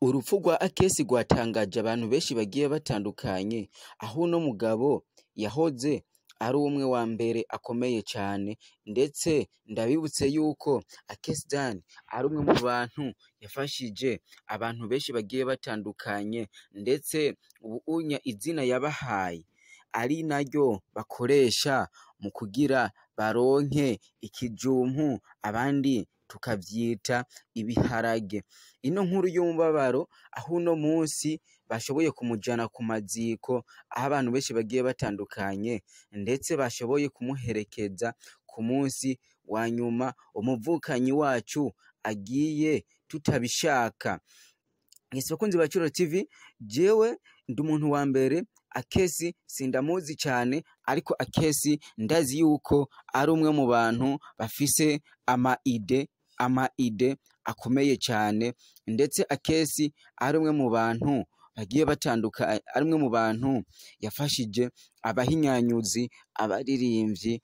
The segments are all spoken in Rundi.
Urupfu rwa Akesi rwatangaje abantu benshi bagiye batandukanye, aho uno mugabo yahoze ari umwe wa mbere akomeye cane, ndetse ndabibutse yuko Akesi Dan ari umwe mu bantu yafashije abantu benshi bagiye batandukanye, ndetse ubu unya izina yabahaye ari naryo bakoresha mu kugira baronke ikijumpu, abandi tukavyita ibiharage. Ino nkuru y'umubabaro, aho uno munsi bashoboye kumujana ku maziko, aho abantu benshi bagiye batandukanye, ndetse bashoboye kumuherekeza ku munsi wa nyuma, umuvukanyi wacu agiye tutabishaka. Mwese bakunzi ba Curo TV, jewe ndi umuntu wa mbere Akesi sindamuzi cane, ariko Akesi ndazi yuko ari umwe mu bantu bafise ama idées akomeye cane, ndetse Akesi ari umwe mu bantu bagiye batandukanye, ari umwe mu bantu yafashije abahinyanyuzi, abaririmbyi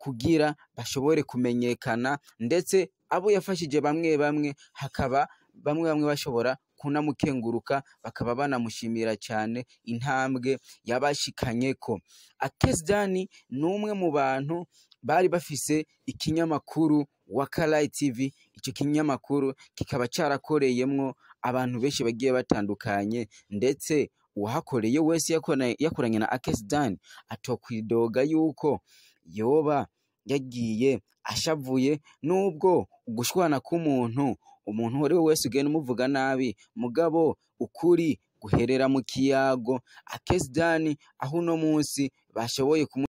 kugira bashobore kumenyekana, ndetse abo yafashije bamwe bamwe hakaba bamwe bamwe bashobora kunamukenguruka, bakaba banamushimira cyane intambwe yabashikanyeko. Akesi Dan ni umwe mu bantu bari bafise ikinyamakuru Wakalayi TV. Ico kinyamakuru kikaba carakoreyemwo abantu benshi bagiye batandukanye, ndetse uwahakoreye wese yakoranye na Akesi Dan atokwidoga yuko yoba yagiye ashavuye, nubwo ugushwana k'umuntu, umuntu uwo ari we wese ugenda umuvuga nabi, mugabo ukuri guherera mu kiyago. Akesi Dan aho uno munsi bashoboye kumu